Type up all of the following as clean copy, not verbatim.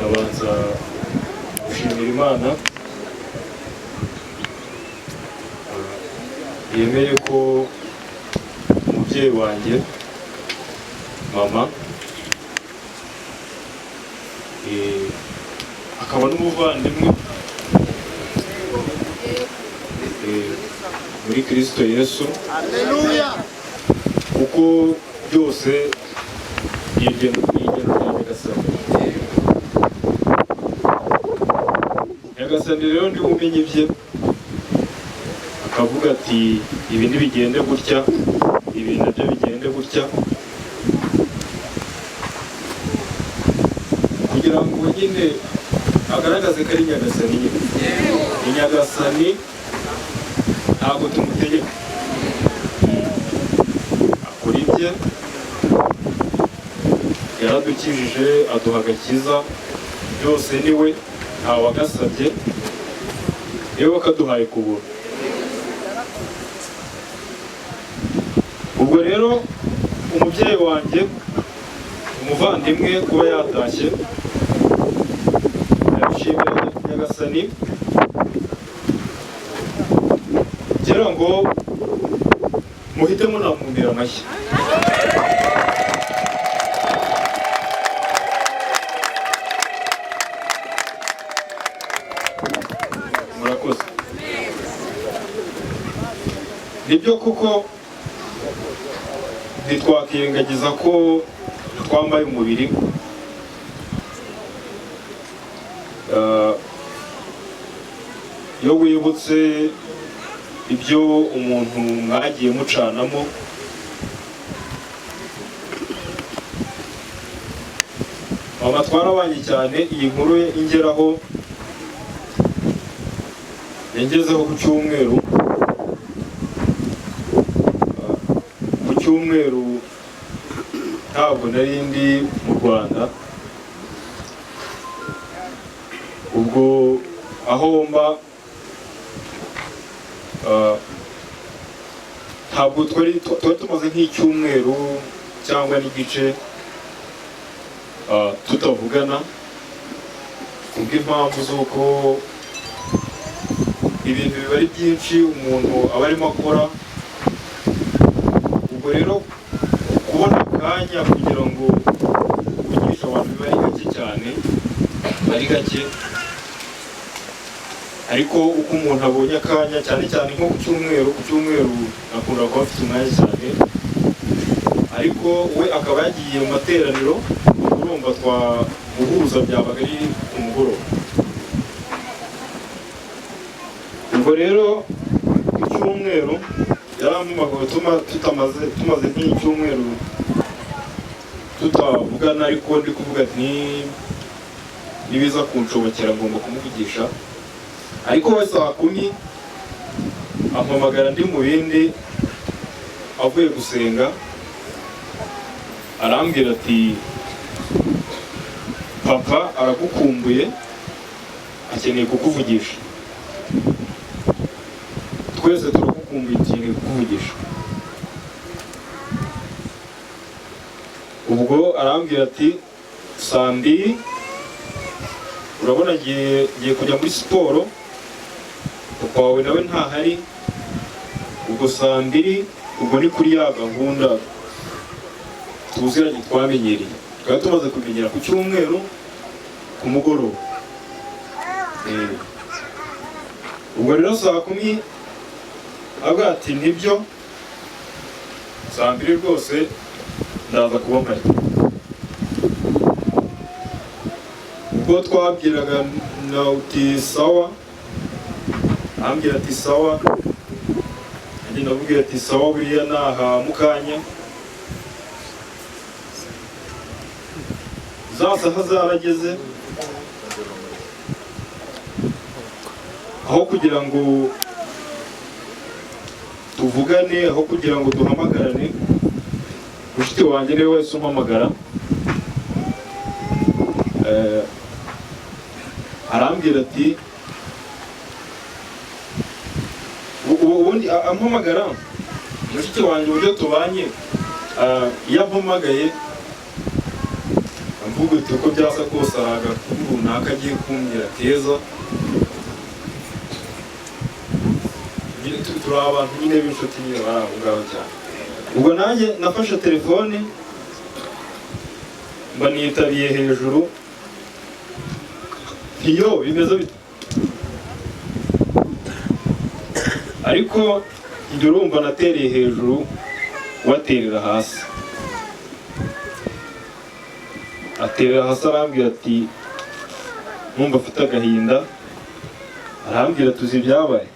Ndabanza gushimira Imana yemeye ko umubyeyi wanjye mama, akaba n'umuvandimwe muri Kristo Yesu. Haleluya. Kuko byose ni igeno rya Nyagasani. Nyagasani rero ndi umenye ibye, akavuga ati ibi ntibigende gutya, ibi nabyo bigende gutya, kugira ngo nyine agaragaze ko ari Nyagasani nyine. Ni Nyagasani, ntabwo tumutegeka, akora ibye. Yaradukijije, aduha agakiza, byose ni we, ntawagasabye, niwe wakaduhaye ku buntu. Ubwo rero umubyeyi wanjye, umuvandimwe, kuba yatashye, ndabishimira Nyagasani. Ngira ngo muhite munamumbira amashyi. Murakoze. Nibyo kuko ntitwakwirengagiza ko twambaye umubiri. Iyo wibutse ibyo umuntu mwagiye mucanamo, mama twarabanye cyane. Iyi nkuru ye ingeraho, yangezeho ku cyumweru. Ku cyumweru ntabwo nari ndi mu Rwanda, ubwo aho mba ntabwo twari tumaze nk'icyumweru cyangwa n'igice tutavugana, kubw'impamvu z'uko ibintu biba ari byinshi umuntu aba arimo akora. Ubwo rero kubona akanya kugira ngo uvugishe abantu biba ari gake cyane, ari gake. Ariko uko umuntu abonye akanya, cyane cyane nko ku cyumweru, ku cyumweru akunda kuba afite umwanya cyane, ariko we akaba yagiye mu materaniro, urumva twaguhuza byabaga ari ku mugoroba. Ubwo rero ku cyumweru yarampamagaye, tumaze nk'icyumweru tutavugana, ariko ndi kuvuga nti nibiza kunshobokera ngomba kumuvugisha. Ariko we saa 10 ampamagara ndi mu bindi, avuye gusenga, arambwira ati papa aragukumbuye, akeneye kukuvugisha, twese turagukumbuye, akeneye kukuvugisha. Ubwo arambwira ati saa 2 urabona ngiye kujya muri siporo, papa wawe nawe ntahari, ubwo saa 2 ubwo ni kuri ya gahunda tuziranye twamenyereye, twari tumaze kumenyera ku cyumweru ku mugoroba. Ubwo rero saa 10 avuga ati nibyo, saa 2 rwose ndaza kuba mpari. Ubwo twabwiraga na uti sawa, ambwira ati sawa, nanjye ndamubwira ati sawa, buriya naha mukanya. Za saha zarageze, aho kugira ngo tuvugane, aho kugira ngo duhamagarane, mushiki wanjye niwe wese umpamagara. Arambwira ati ubundi ampamagara mushiki wanjye uburyo tubanye, iyo ampamagaye Mvuga uti uko byasa kose hari agakuru runaka agiye kumbwira keza. Nyine turi abantu nyine b'inshuti nyine bari aho ngaho cyane. Ubwo nanjye nafashe telefone mba nitabiye hejuru, ntiyo bimeze bite, ariko njye urumva natereye hejuru waterera hasi. Aterera hasi arambwira ati numva afite agahinda, arambwira tuzi ibyabaye,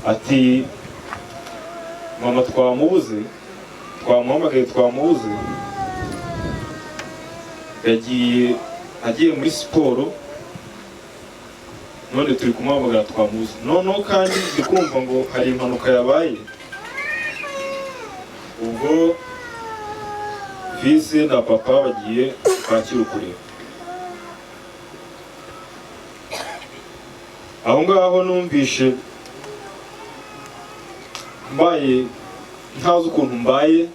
ati mama twamubuze, twamuhamagaye twamubuze, yagiye agiye muri siporo none turi kumuhamagara twamubuze. Noneho kandi ndi kumva ngo hari impanuka yabaye. Ubwo Vise na papa bagiye kwakira kureba. Aho ngaho numvishe mbaye ntazi ukuntu mbaye,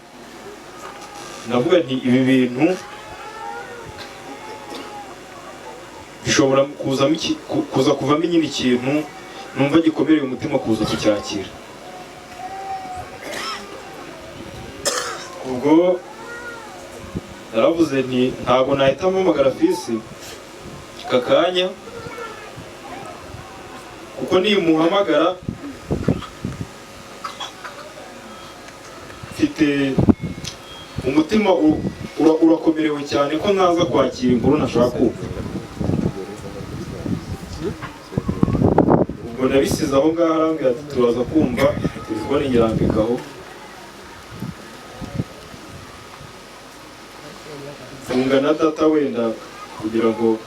ndavuga nti ibi bintu bishobora kuza kuvamo nyine ikintu numva gikomereye umutima kuza kucyakira. Ubwo naravuze nti ntabwo nahita mpamagara Fisi aka kanya, kuko nimuhamagara mfite umutima urakomerewe cyane ko ntaza kwakira inkuru ntashaka kumva. Ubwo nabisize aho ngaho, arambwira ati turaza kumva, telefone nyirambikaho mfunga na data wenda kugira ngo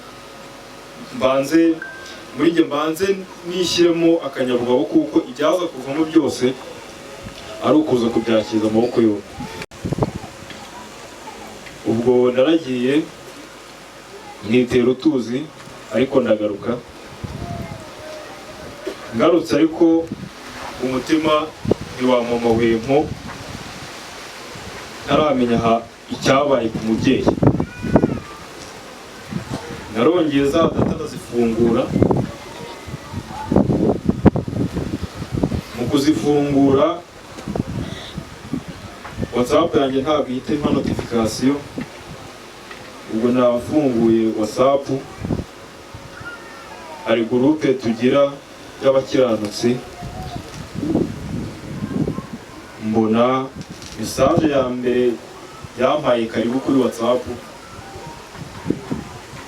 mbanze muri njye mbanze nishyiremo akanyabugabo kuko ibyaza kuvamo byose ari ukuza kubyakiriza amaboko yombi. Ubwo naragiye nitera utuzi ariko ndagaruka, ngarutse ariko umutima ntiwamama wempo, ntaramenya icyabaye ku mubyeyi. Narongeye za data ndazifungura, mu kuzifungura WhatsApp yanjye ntabwo ihita impa notification. Ubwo nafunguye WhatsApp, hari groupe tugira y'abakiranutsi, mbona message ya mbere yampaye karibu kuri WhatsApp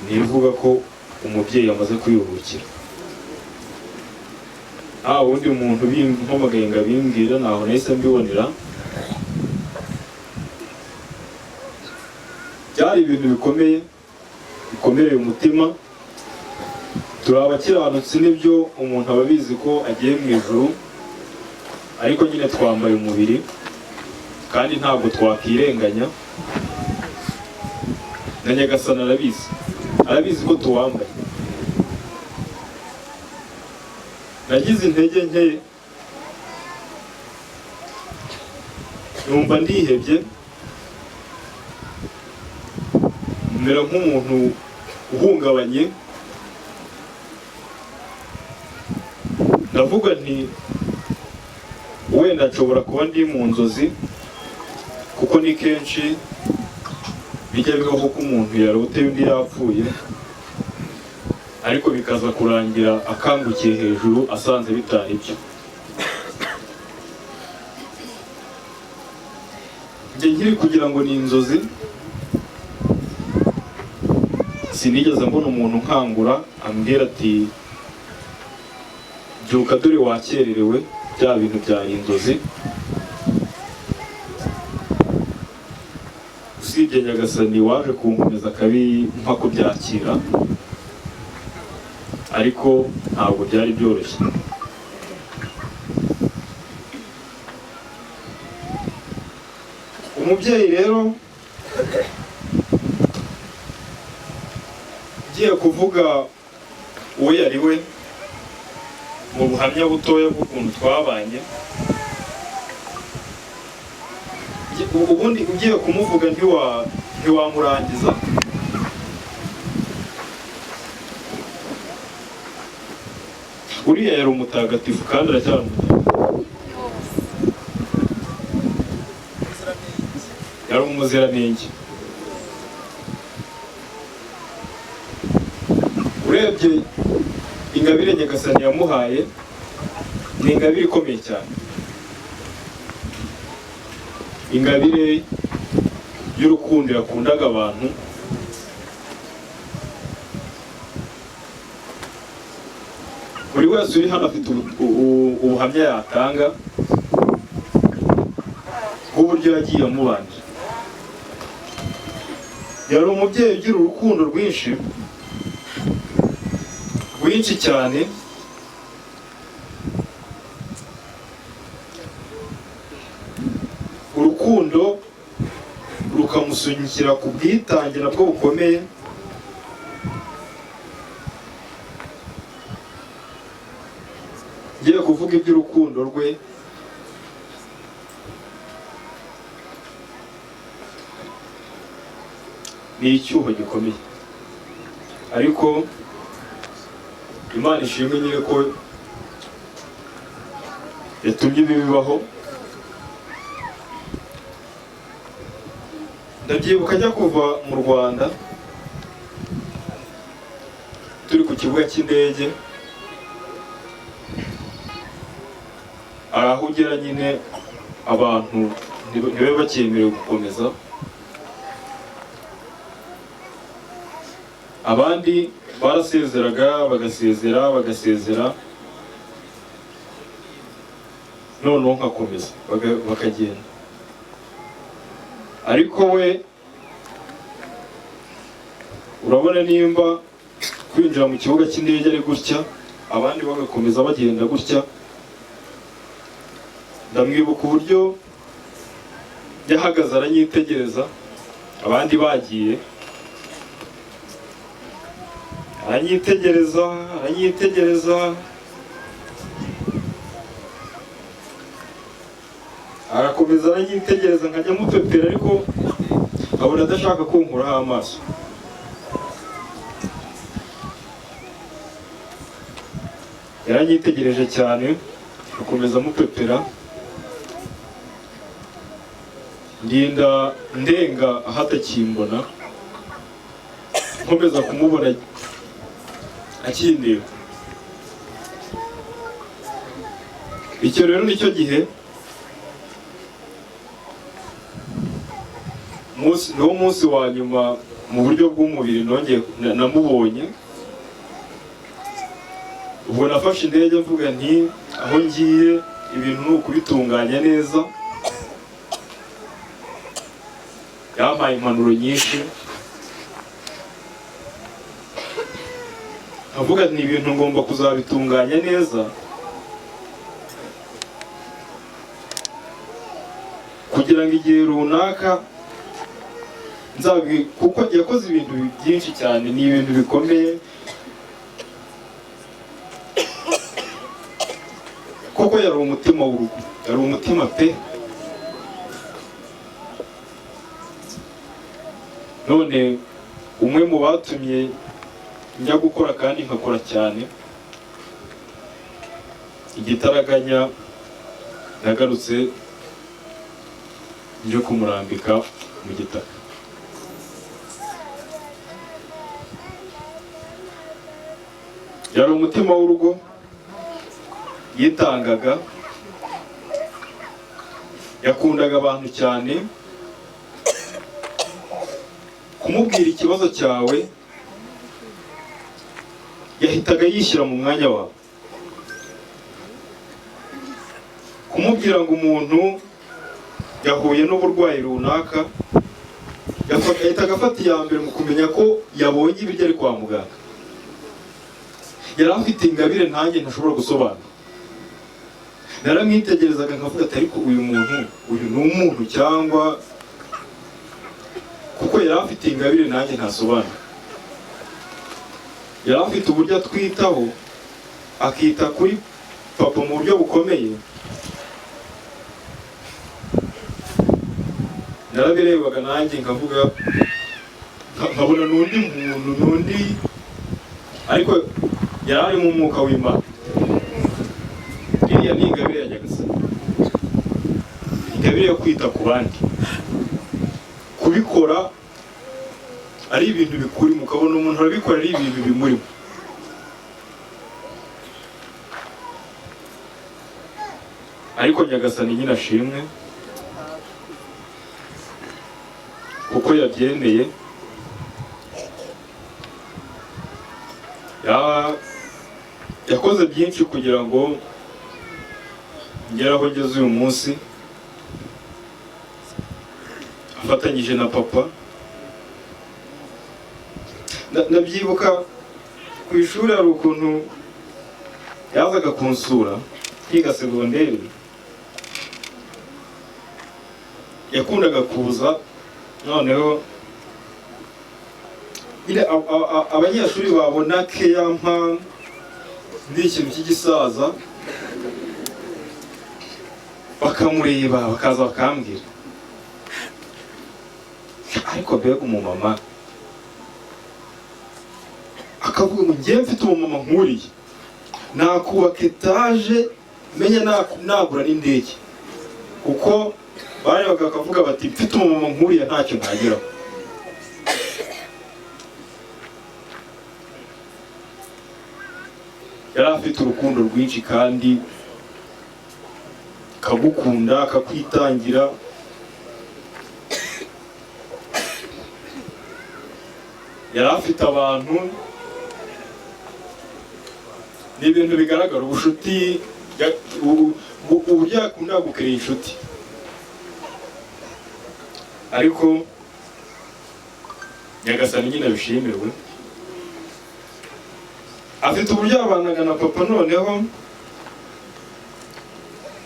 nivuga ko umubyeyi amaze kwiruhukira. Nta wundi muntu bimpamagaye ngo abimbwira, ntaho nahise mbibonera. Byari ibintu bikomeye bikomereye umutima. Turi abakiranutsi nibyo, umuntu aba abizi ko agiye mu ijuru, ariko nyine twambaye umubiri kandi ntabwo twakirenganya, na Nyagasani arabizi, arabizi ko tuwambaye. Nagize intege nke numva ndihebye, mera nk'umuntu uhungabanye. Ndavuga nti wenda nshobora kuba ndi mu nzozi, kuko ni kenshi bijya bibaho ko umuntu yaroteye undi yapfuye, ariko bikaza kurangira akangukiye hejuru asanze bitari byo. Njye nkiri kugira ngo ni inzozi, sinigeze mbona umuntu nkangura ambwira ati byuka dore wakererewe, bya bintu byari inzozi. Usibye Nyagasani waje kunkomeza akabimpa kubyakira, ariko ntabwo byari byoroshye. Umubyeyi rero ngiye kuvuga uwo yari we mu buhamya butoya bw'ukuntu twabanye. Ubundi ugiye kumuvuga ntiwamurangiza. Uriya yari umutagatifu kandi aracyari umutagatifu, yari umuziranenge. Urebye ingabire Nyagasani yamuhaye ni ingabire ikomeye cyane, ingabire y'urukundo yakundaga abantu. Buri wese uri hano afite ubuhamya yatanga bw'uburyo yagiye amubanje. Yari umubyeyi ugira urukundo rwinshi rwinshi cyane, urukundo rukamusunikira ku bwitange nabwo bukomeye. Ngiye kuvuga iby'urukundo rwe, ni icyuho gikomeye, ariko Imana ishimwe nyine ko yatumye ibi bibaho. Ndabyibuka ajya kuva mu Rwanda turi ku kibuga cy'indege, aho ugera nyine abantu ntibabe bakemerewe gukomeza, abandi barasezeraga bagasezera bagasezera, noneho nkakomeza bakagenda. Ariko we urabona nimba kwinjira mu kibuga cy'indege ari gutya, abandi bagakomeza bagenda gutya. Ndamwibuka uburyo yahagaze aranyitegereza, abandi bagiye, aranyitegereza aranyitegereza, arakomeza aranyitegereza, nkajya mupepera ariko abona adashaka kunkuraho amaso. Yaranyitegereje cyane, akomeza amupepera, ndinda ndenga aho atakimbona, nkomeza kumubona akindeba. Icyo rero nicyo gihe niwo munsi wa nyuma mu buryo bw'umubiri nongeye namubonye. Ubwo nafashe indege mvuga nti aho ngiye ibintu ni ukubitunganya neza. Yampaye impanuro nyinshi, avuga nti ibintu ngomba kuzabitunganya neza kugira ngo igihe runaka nzabi, kuko yakoze ibintu byinshi cyane, ni ibintu bikomeye. Kuko yari umutima w'urugo, yari umutima pe. None umwe mu batumye njya gukora kandi nkakora cyane, igitaraganya nagarutse nje kumurambika mu gitaka. Yari umutima w'urugo, yitangaga, yakundaga abantu cyane. Kumubwira ikibazo cyawe yahitaga yishyira mu mwanya wawe. Kumubwira ngo umuntu yahuye n'uburwayi runaka, yahitaga afata iya mbere mu kumenya ko yabonye ibiryo ari kwa muganga. Yari afite ingabire ntanjye ntashobora gusobanura. Naramwitegerezaga nkavuga ati ariko uyu muntu, uyu ni umuntu cyangwa, kuko yari afite ingabire nanjye ntasobanura. Yari afite uburyo atwitaho, akita kuri papa mu buryo bukomeye. Narabirebaga nanjye nkavuga, nkabona n'undi muntu, n'undi, ariko yari ari mu mwuka w'Imana. Iriya ni ingabire ya Nyagasani, ingabire yo kwita ku bandi, kubikora ari ibintu bikurimo, ukabona umuntu arabikora ari ibintu bimurimo. Ariko Nyagasani nyine ashimwe kuko yabyemeye. Yakoze byinshi kugira ngo ngere aho ngeze uyu munsi, afatanyije na papa. Ndabyibuka ku ishuri hari ukuntu yazaga kunsura nkiga segonderi, yakundaga kuza noneho nyine abanyeshuri babona keyampa ndi ikintu cy'igisaza bakamureba, bakaza bakambwira, ariko mbega umumama, akavuga ngo ngiye mfite umumama nkuriye nakubaka etaje, menya nagura n'indege, kuko barebaga bakavuga bati mfite umumama nkuriye ntacyo ntageraho. Yari afite urukundo rwinshi kandi akagukunda, akakwitangira. Yari afite abantu, ni ibintu bigaragara ubushuti, uburyo yakunda gukerera inshuti. Ariko Nyagasani nyine abishimirwe, afite uburyo yabanaga na papa, noneho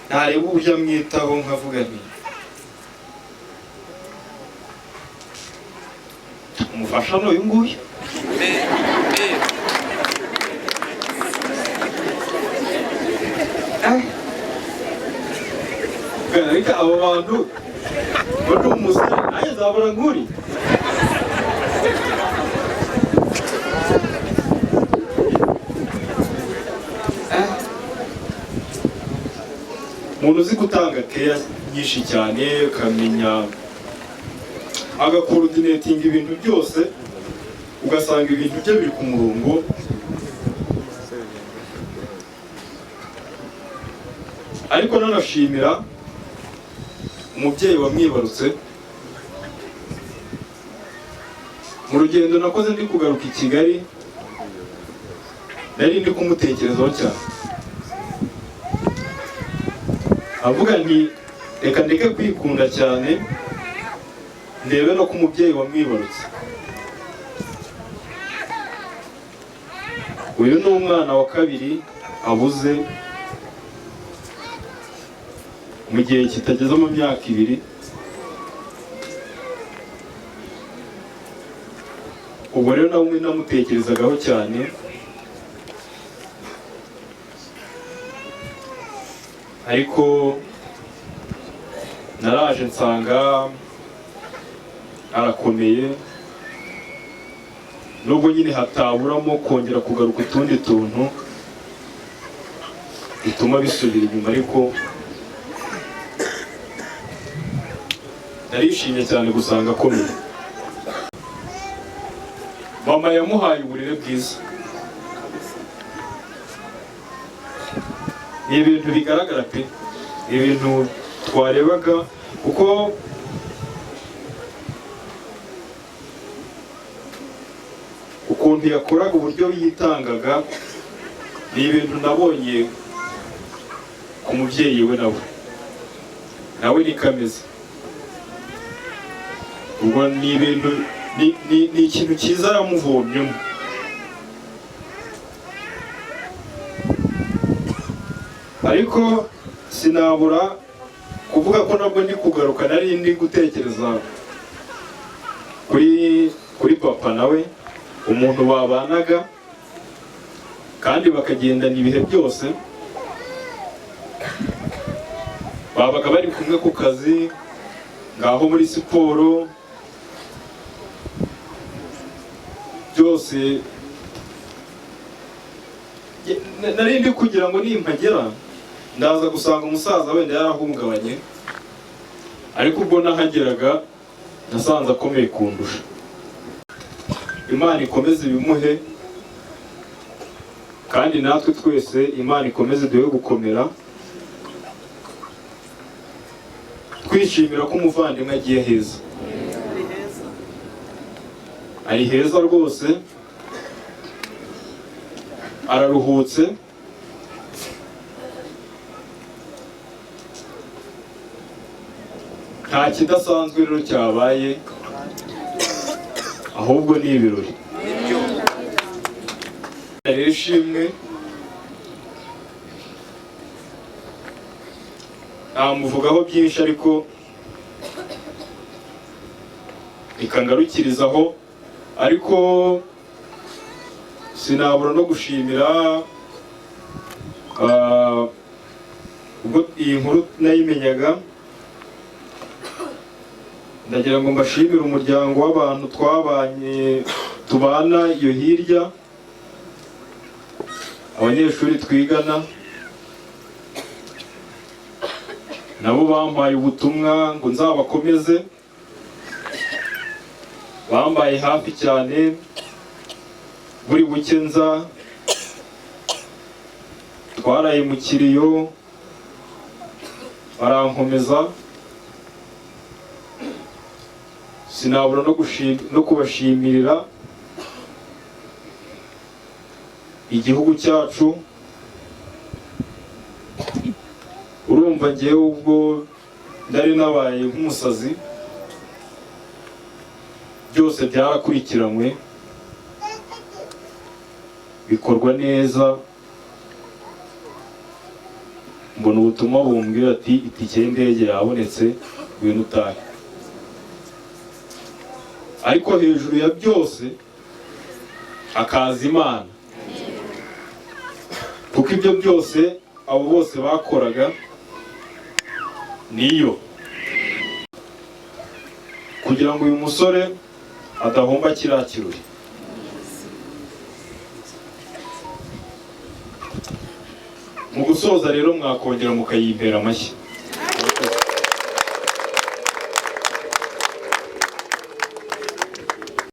ntareba uburyo amwitaho, nkavuga nti umufasha ni uyu nguyu. Ariko abo bantu ngo ni umusore nanjye nzabona nkuri. Umuntu uzi gutanga keya nyinshi cyane, ukamenya agakoordinatinga ibintu byose, ugasanga ibintu bye biri ku murongo. Ariko nanashimira umubyeyi wamwibarutse. Mu rugendo nakoze ndi kugaruka i Kigali, nari ndi kumutekerezaho cyane, avuga nti reka ndeke kwikunda cyane, ndebe no ku mubyeyi wamwibarutse. Uyu ni umwana wa kabiri abuze mu gihe kitageze mu myaka ibiri. Ubwo rero nawe namutekerezagaho cyane, ariko naraje nsanga arakomeye, nubwo nyine hataburamo kongera kugaruka utundi tuntu bituma bisubira inyuma, ariko narishimye cyane gusanga akomeye. Mama yamuhaye uburere bwiza, ni ibintu bigaragara pe, ni ibintu twarebaga, kuko ukuntu yakoraga, uburyo yitangaga, ni ibintu nabonye ku mubyeyi we, nawe ni kameze. Ubwo ni ibintu, ni ikintu cyiza yamuvomyemo. Ariko sinabura kuvuga ko nabwo ndi kugaruka, nari ndi gutekereza kuri papa, nawe umuntu babanaga kandi bakagendana ibihe byose, babaga bari kumwe ku kazi, Ngaho muri siporo byose nari ndi kugira ngo nimpagera ndaza gusanga umusaza wenda yarahungabanye, ariko ubwo nahageraga nasanze akomeye kundusha. Imana ikomeze ibimuhe, kandi natwe twese Imana ikomeze duhe gukomera, twishimira ko umuvandimwe agiye heza. Ari heza rwose, araruhutse. Nta kidasanzwe rero cyabaye, ahubwo ni ibirori. Rero ishimwe ntamuvugaho byinshi, ariko ikangarukirizaho. Ariko sinabura no gushimira ubwo iyi nkuru nayimenyaga, ndagira ngo mbashimire umuryango w'abantu twabanye tubana iyo hirya, abanyeshuri twigana nabo bampaye ubutumwa ngo nzabakomeze, bambaye hafi cyane buri buke nza, twaraye mu kiriyo barankomeza. Sinabura no kubashimirira igihugu cyacu. Urumva ngewe ubwo ndari nabaye nk'umusazi, byose byarakurikiranwe bikorwa neza. Mbona ubutumwa bumbwira ati itike y'indege yabonetse, ngwino utahe. Ariko hejuru ya byose hakaza Imana, kuko ibyo byose abo bose bakoraga niyo kugira ngo uyu musore adahomba kiriya kirori. Mu gusoza rero mwakongera mukayimpera amashyi.